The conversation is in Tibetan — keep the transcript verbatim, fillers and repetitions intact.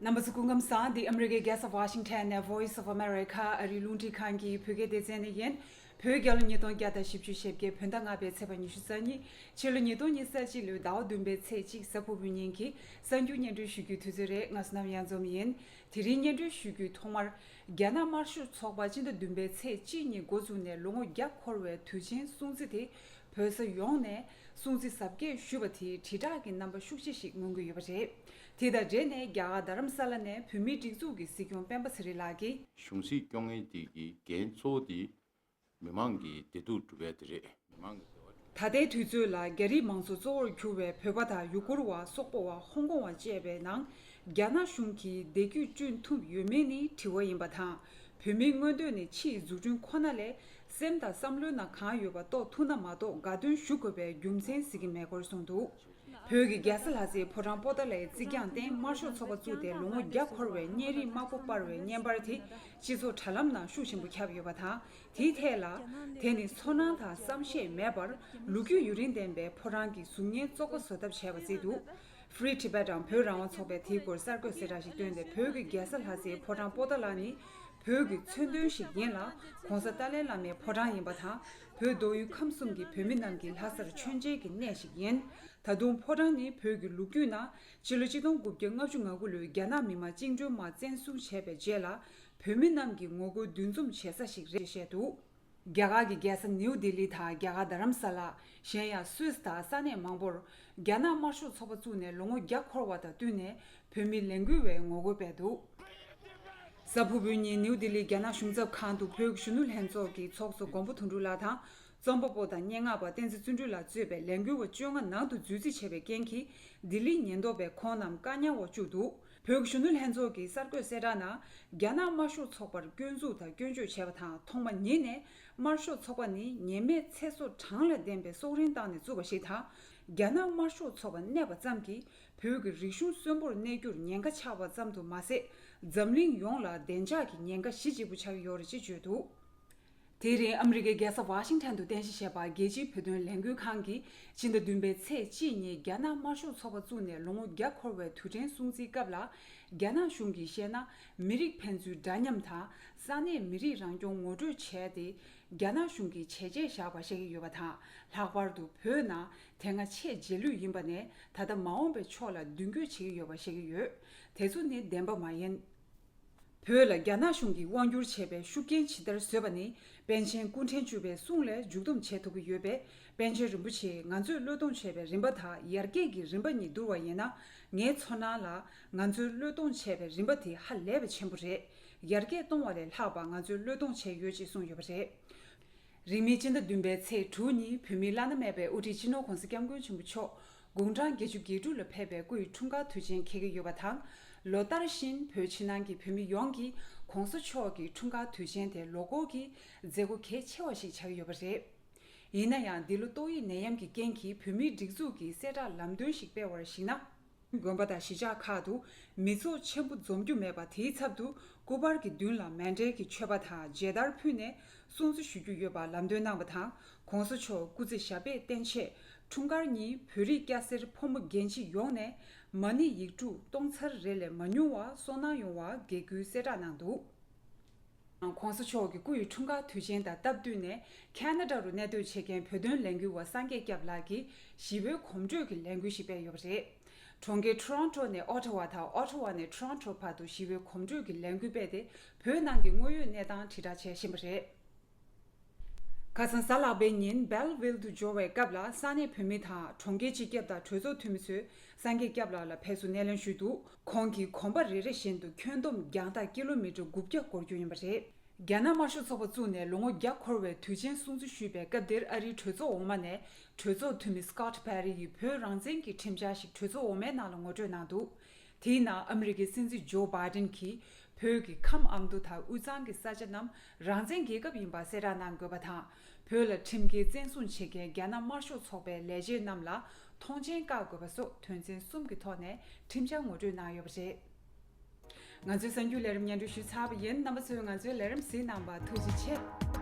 རྣམ་པ་ཚོ་སྐུ་ཁམས་བཟང་། འདི་ཨ་མི་རི་ཀའི་རྒྱལ་ས་ཝ་ཤིང་ཊོན་ནས་Voice of America ཨ་རིའི་རླུང་འཕྲིན་ཁང་གི་བོད་སྐད་སྡེ་ཚན་ནས་ཡིན། བོད་རྒྱལ་ལོ་ཉིས་སྟོང་བརྒྱ་དང་བཞི་བཅུ་ཞེ་བརྒྱད་བོད་ཟླ་ལྔ་པའི་ཚེས་པ་ཉི་ཤུ་རྩ་གཉིས། ཕྱི་ལོ་ཉིས་སྟོང་ཉི་ཤུ་རྩ་གཅིག་ལོའི་ཟླ་བ་བདུན་པའི་ཚེས་གཅིག་གཟའ་ཕུར་བུའི་ཉིན་གྱི་གསར་འགྱུར་སྙན་སྒྲོན་ཞུ་རྒྱུའི་དུས་ཚོད་རེད། ང་བསོད་ནམས་གཡང་འཛོམས་ཡིན། དེ་རིང་སྙན་སྒྲོན་ཞུ་རྒྱུའི་ཐོག་མར། རྒྱ་ནག་དམར་ཤོག་ཚོགས་པ་སྤྱི་ཟླ་བདུན་པའི་ཚེས་གཅིག་ཉིན་འགོ་བཙུགས་ནས་ལོ་ངོ་བརྒྱ་འཁོར་བའི་དུས་ཆེན་སྲུང་བརྩི་དེ། བོད་ས་ཡོངས་ནས་སྲུང་བརྩི་གཟབ་རྒྱས་ཞུས་པ་དེས་དྲིལ་བསྒྲགས་ཀྱི་རྣམ་པ་ཤུགས་ཆེ་ཞིག་མངོན་གྱི་ཡོད་པ་རེད། དེ་དང་འབྲེལ་ནས་རྒྱ་གར་རྡ་རམ་ས་ལ་ནས་བོད་མིའི་སྒྲིག་འཛུགས་ཀྱི་སྲིད་སྐྱོང་སྤེན་པ་ཚེ་རིང་ལགས་ཀྱིས། གཞུང་སྲིད་སྐྱོང་མཁན་དེ་གི་འགན་གཙོ་བོ་དེ་མི་མང་གི་བདེ་སྡུག་སྒྲུབ་ཡ་དེ་རེད། མི་མང་གི་བདེ་བ་སྒྲུབ། ད་ལྟའི་དུས་ཚོད་ལ་རྒྱ་རིགས་མང་གཙོ་གཙོ་བོར་གྱུར་བའི་བོད་པ་དང་ཡུ་གུར་བ། སོག་པོ་བ། ཧོང་ཀོང་བ་བཅས་པའི་ནང་རྒྱ་ནག་གཞུང་གིས་བདེ་སྐྱིད་བསྐྲུན་ཐུབ་ཡོད་མེད་ནི་དྲི་བ་ཡིན་པ་དང་། བོད་མིའི་མངོན་འདོད་ནི་ཕྱིའི་འཛུགས་སྐྲུན་ཁོ་ན་ལས། སེམས་དང་བསམ་བློའི་ནང་གང་ཡོད་པ་རྟོགས་ཐུབ་ན་མ་གཏོགས་དགའ་སྟོན་ཞུ་དགོས་པའི་རྒྱུ་མཚན་གཟིགས་ཀྱི་མེད་སྐོར་གསུངས་འདུག་བོད་ཀྱི་རྒྱལ་ས་ལྷ་སའི་ཕོ་བྲང་པོ་ཏཱ་ལའི་རྩིག་གྱང་སྟེང་དམར་ཤོག་ཚོགས་པ་བཙུགས་ཏེ་ལོ་ངོ་བརྒྱ་འཁོར་བའི་བརྙན་རིས་དམར་པོ་སྤར་བའི་བརྙན་པར་དེ་སྤྱི་ཚོགས་དྲ་ལམ་ནང་ཤུགས་ཆེན་པོ་ཁྱབ་ཡོད་པ་དང་། དེའི་ཐད་ལ། དེ་ནི་ཚོར་སྣང་དང་བསམ་ཤེས་མེད་པར་ལོ་རྒྱུས་ཡུན་རིང་ལྡན་པའི་ཕོ་བྲང་གི་གཟུགས་བརྙན་བཙོག་པ་བཟོ་ཐབས་བྱས་པ་བརྩིས་འདུག Free Tibet དང་བོད་རང་དབང་ཚོགས་པས་དེའི་སྐོར་གསར་འགོད་གསལ་བསྒྲགས་ཤིག་བཏོན་ཏེ། བོད་ཀྱི་རྒྱལ་ས་ལྷ་སའི་ཕོ་བྲང་པོ་ཏཱ་ལ་ནི་བོད་ཀྱི་མཚོན་དོན་ཞིག་ཡིན་ལ། ༸གོང་ས་ཏཱ་ལའི་བླ་མའི་ཕོ་བྲང་ཡིན་པ་དང་། བོད་མདོ་དབུས་ཁམས་གསུམ་གྱི་བོད་མི་རྣམས་ཀྱི་ལྷ་སར་མཆོད་མཇལ་གྱི་གནས་ཤིག་ཡིན། ད་དུང་ཕོ་བྲང་ནི་བོད་ཀྱི་ལོ་རྒྱུས་ནང་ཕྱི་ལོ་ཆིག་སྟོང་དགུ་བརྒྱ་ལྔ་བཅུ་ང་དགུ་ལོའི་རྒྱ་ནག་མི་དམངས་བཅིངས་འགྲོལ་དམག་བཙན་བཟུང་བྱས་པའི་རྗེས་ལ་བོད་མི་རྣམས་ཀྱི་ངོ་རྒོལ་འདུ་འཛོམས་བྱེད་ས་ཞིག་རེད་ཅེས་བཤད་འདུག་རྒྱ་གར་གྱི་རྒྱལ་ས་ནིའུ་ལྡི་ལི་དང་རྒྱ་གར་རྡ་རམ་ས་ལ། གཞན་ཡང་སུད་སི་དང་ས་གནས་མང་པོར་རྒྱ་ནག་དམར་ཤོག་ཚོགས་པ་བཙུགས་ནས་ལོ་ངོ་བརྒྱ་འཁོར་བ་དང་བསྟུན་ནས་བོད་མི་ལས་འགུལ་བས་ངོ་རྒོལ་སྤེལ་འདུག་གཟའ་ཕུར་བུའི་ཉིན་ནིའུ་ལྡི་ལིའི་རྒྱ་ནག་གཞུང་ཚབ་ཁང་དུ་བོད་ཀྱི་གཞོན་ནུ་ལྷན་ཚོགས་ཀྱི་ཚོགས་གཙོ་མགོན་པོ་དོན་གྲུབ་ལགས་དང་། རྩོམ་པ་པོ་དང་སྙན་ངག་པ་བསྟན་འཛིན་བརྩོན་འགྲུས་ལགས་གཙོས་པའི་ལས་འགུལ་བ་བཅོ་ལྔ་ནང་དུ་འཛུལ་རྩིས་བྱས་པའི་རྐྱེན་གྱིས། ལྡི་ལིའི་ཉེན་རྟོག་པས་ཁོང་རྣམས་བཀག་ཉར་འོག་བཅུག་འདུག་བོད་ཀྱི་གཞོན་ནུ་ལྷན་ཚོགས་ཀྱི་གསར་འགོད་གསལ་བསྒྲགས་ནང་། རྒྱ་ནག་དམར་ཤོག་ཚོགས་པར་སྐྱོན་འཛུགས་དང་སྐྱོན་བརྗོད་བྱས་པ་དང་། ཐོག་མ་ཉིད་ནས་དམར་ཤོག་ཚོགས་པ་ནི་ཉེས་མེད་ཚེ་སྲོག་གྲངས་ལས་འདས་པའི་སྲོག་རིན་བཏང་ནས་བཙུགས་པ་ཞིག་དང་། རྒྱ་ནག་དམར་ཤོག་ཚོགས་པ་གནས་པ་ཙམ་གྱིས་བོད་ཀྱི་རིག་གཞུང་གསོན་པོར་གནས་རྒྱུར་ཉེན་ཁ་ཆགས་པ་ཙམ་དུ་མ་ཟད། འཛམ་གླིང་ཡོངས་ལ་བདེ་འཇགས་ཀྱི་ཉེན་ཁ་གཞི་གཅིག་པུ་ཆགས་ཀྱི་ཡོད་རེད་ཅེས་བརྗོད་འདུག་དེའི་རིང་ཨ་མི་རི་ཀའི་རྒྱལ་ས་ཝ་ཤིང་ཊོན་དུ་རྟེན་གཞི་བྱས་པ་རྒྱལ་སྤྱིའི་བོད་དོན་ལས་འགུལ་ཁང་གིས་ཕྱི་ཟླ་བདུན་པའི་ཚེས་གཅིག་ཉིན་རྒྱ་ནག་དམར་ཤོག་ཚོགས་པ་བཙུགས་ནས་ལོ་ངོ་བརྒྱ་འཁོར་བའི་དུས་དྲན་སྲུང་བརྩིའི་སྐབས་ལ། རྒྱ་ནག་གཞུང་གིས་བཤད་ན། མི་རིགས་ཕན་ཚུན་འདྲ་མཉམ་དང་ས་གནས་མི་རིགས་རང་སྐྱོང་ངོ་སྤྲོད་བྱས་ཏེ། རྒྱ་ནག་གཞུང་གིས་བྱས་རྗེས་བཞག་པ་བཤད་ཀྱི་ཡོད་པ་དང་། ལྷག་པར་དུ་བོད་ནང་དེ་སྔ་ཆེས་རྗེས་ལུས་ཡིན་པ་ནས་ད་ལྟ་མ་འོངས་པའི་ཕྱོགས་ལ་མདུན་སྐྱོད་བྱེད་ཀྱི་ཡོད་པ་བཤད་ཀྱི་ཡོད། དེ་ཚོ་ནི་བདེན་པ་མ་ཡིན། བོད་ལ་རྒྱ་ནག་གཞུང་གིས་དབང་བསྒྱུར་བྱས་པའི་ཤུགས་རྐྱེན་ཇི་ལྟར་བཟོས་པ་ནི། པཎ་ཆེན་སྐུ་ཕྲེང་བཅུ་པའི་གསུང་ལས་མཇུག་བསྡོམས་བྱེད་ཐུབ་ཀྱི་ཡོད་པས། པཎ་ཆེན་རིན་པོ་ཆེས་ང་ཚོས་བློས་གཏོང་བྱས་པའི་རིམ་པ་དང་ཡར་རྒྱས་ཀྱི་རིམ་པ་གཉིས་བསྡུར་བ་ཡིན་ན། ངའི་ཚོར་སྣང་ལ། ང་ཚོས་བློས་གཏོང་བྱས་པའི་རིམ་པ་དེ་ཧ་ལས་པའི་ཆེན་པོ་རེད། ཡར་རྒྱས་གཏོང་བ་ལས་ལྷག་པ་ང་ཚོས་བློས་གཏོང་བྱས་ཡོད་ཅེས་གསུངས་ཡོད་པ་རེད། རིང་མིན་སྤྱི་ཟླ་བདུན་པའི་ཚེས་དྲུག་ཉིན་བོད་མིའི་བླ་ན་མེད་པའི་དབུ་ཁྲིད་སྤྱི་ནོར་༸གོང་ས་༸སྐྱབས་མགོན་ཆེན་པོ་མཆོག་དགུང་གྲངས་བརྒྱད་ཅུ་གྱ་དྲུག་ལ་ཕེབས་པའི་སྐུ་ཡི་འཁྲུངས་སྐར་དུས་ཆེན་འཁེལ་གྱི་ཡོད་པ་དང་། ལོ་ལྟར་བཞིན་བོད་ཕྱི་ནང་གི་བོད་མི་ཡོངས་ཀྱིས་༸གོང་ས་མཆོག་གི་འཁྲུངས་སྐར་དུས་ཆེན་དེ་ལོ་འཁོར་གྱི་མཛད་སྒོ་གལ་ཆེ་བ་ཞིག་ཆགས་ཀྱི་ཡོད་པ་རེད། ཡིན་ན་ཡང་། འདི་ལོ་ཏོག་དབྱིབས་ནད་ཡམས་ཀྱི་རྐྱེན་གྱིས་བོད་མིའི་སྒྲིག་འཛུགས་ཀྱིས་གསལ་བསྒྲགས་ལམ་སྟོན་ཞིག་སྤེལ་བར་གཞིགས་ན། དགོན་པ་དང་གཞིས་ཆགས་ཁག་ཏུ་མི་ཚོགས་ཆེན་པོ་འཛོམས་རྒྱུ་མེད་པ། དེའི་ཚབ་ཏུ་སྐུ་པར་གྱི་མདུན་ལ་མཎྜལ་གྱི་མཆོད་པ་དང་མཇལ་དར་ཕུལ་ནས་སྲུང་བརྩི་ཞུ་རྒྱུ་ཡོད་པ་ལམ་སྟོན་གནང་བ་དང་། ༸གོང་ས་མཆོག་སྐུ་ཚེ་ཞབས་པད་བརྟན་ཆེད། འཁྲུངས་སྐར་ཉིན་བོད་རིགས་སྐྱ་སེར་ཕོ་མོ་རྒན་བྱིས་ཡོངས་ནས་མ་ཎི་ཡིག་དྲུག་སྟོང་ཚར་རེ་ལས་མ་ཉུང་བ་གསོག་གནང་ཡོང་བ་དགེ་སྐུལ་གསལ་བསྒྲགས་གནང་འདུག ༸གོང་ས་མཆོག་གི་སྐུ་ཡི་འཁྲུངས་སྐར་དུས་ཆེན་དང་སྟབས་བསྟུན་ནས། ཁ་ན་ཌ་རུ་གནས་སྡོད་བྱེད་མཁན་བོད་དོན་ལས་འགུལ་བ་སངས་རྒྱས་སྐྱབས་ལགས་ཀྱིས་ཞི་བའི་གོམ་བགྲོད་ཀྱི་ལས་འགུལ་ཞིག་སྤེལ་ཡོད་པ་རེད། གྲོང་ཁྱེར་ཊོ་རོན་ཊོ་ནས་ཨོ་ཊ་ཝ་དང་ཨོ་ཊ་ཝ་ནས་ཊོ་རོན་ཊོ་བར་དུ་ཞི་བའི་གོམ་བགྲོད་ཀྱི་ལས་འགུལ་སྤེལ་ཏེ། བོད་ནང་གི་དངོས་ཡོད་གནས་སྟངས་དྲིལ་བསྒྲགས་བྱེད་བཞིན་པ་རེད། ཁ་སང་གཟའ་ལྷག་པའི་ཉིན་སྦེལ་ཝིལ་དུ་འབྱོར་བའི་སྐབས་ལ། ས་གནས་བོད་མི་དང་གྲོང་ཁྱེར་སྤྱི་ཁྱབ་དང་གྲོས་ཚོགས་འཐུས་མི་ཚོས་སངས་རྒྱས་སྐྱབས་ལགས་ལ་ཕེབས་བསུ་སྣེ་ལེན་ཞུས་འདུག་ཁོང་གིས་གོམ་པ་རེ་རེ་བཞིན་དུ་ཁྱོན་བསྡོམས་རྒྱང་ཐག་ཀི་ལོ་མི་ཊར་དགུ་བརྒྱ་འགོར་རྒྱུ་ཡིན་པ་རེད། རྒྱ་ནག་དམར་ཤོག་ཚོགས་པ་བཙུགས་ནས་ལོ་ངོ་བརྒྱ་འཁོར་བའི་དུས་ཆེན་སྲུང་བརྩི་ཞུས་པའི་སྐབས་དེར། ཨ་རིའི་གྲོས་ཚོགས་འོག་མ་ནས་གྲོས་ཚོགས་འཐུས་མི་སི་ཀོཊ་པེ་རི་ཡིས་བོད་རང་བཙན་གྱི་ཁྲིམས་འཆར་ཞིག་གྲོས་ཚོགས་འོག་མའི་ནང་ལ་ངོ་སྤྲོད་གནང་འདུག་དེའི་ནང་ཨ་མི་རི་ཀའི་སྲིད་འཛིན་ཇོ་བྷའི་ཌེན་གྱིས་བོད་ཀྱི་ཁམས་ཨ་མདོ་དང་དབུས་གཙང་གི་ས་ཆ་རྣམས་རང་བཙན་རྒྱལ་ཁབ་ཡིན་པ་གསལ་བསྒྲགས་གནང་དགོས་པ་དང་། བོད་ལ་ཁྲིམས་འགལ་བཙན་བཟུང་བྱེད་མཁན་རྒྱ་ནག་དམར་ཤོག་ཚོགས་པའི་ལས་བྱེད་རྣམས་ལ་ཐོངས་མཆན་བཀག་དགོས་པ་སོགས་དོན་ཚན་གསུམ་གྱི་ཐོག་ནས་ཁྲིམས་འཆར་ངོ་སྤྲོད་གནང་ཡོད་པ་རེད། ང་ཚོའི་གསར་འགྱུར་ལས་རིམ་སྙན་སྒྲོན་ཞུས་ཚར་བ་ཡིན། རྣམ་པ་ཚོས་ང་ཚོའི་ལས་རིམ་གཟིགས་གནང་བར་ཐུགས་རྗེ་ཆེ།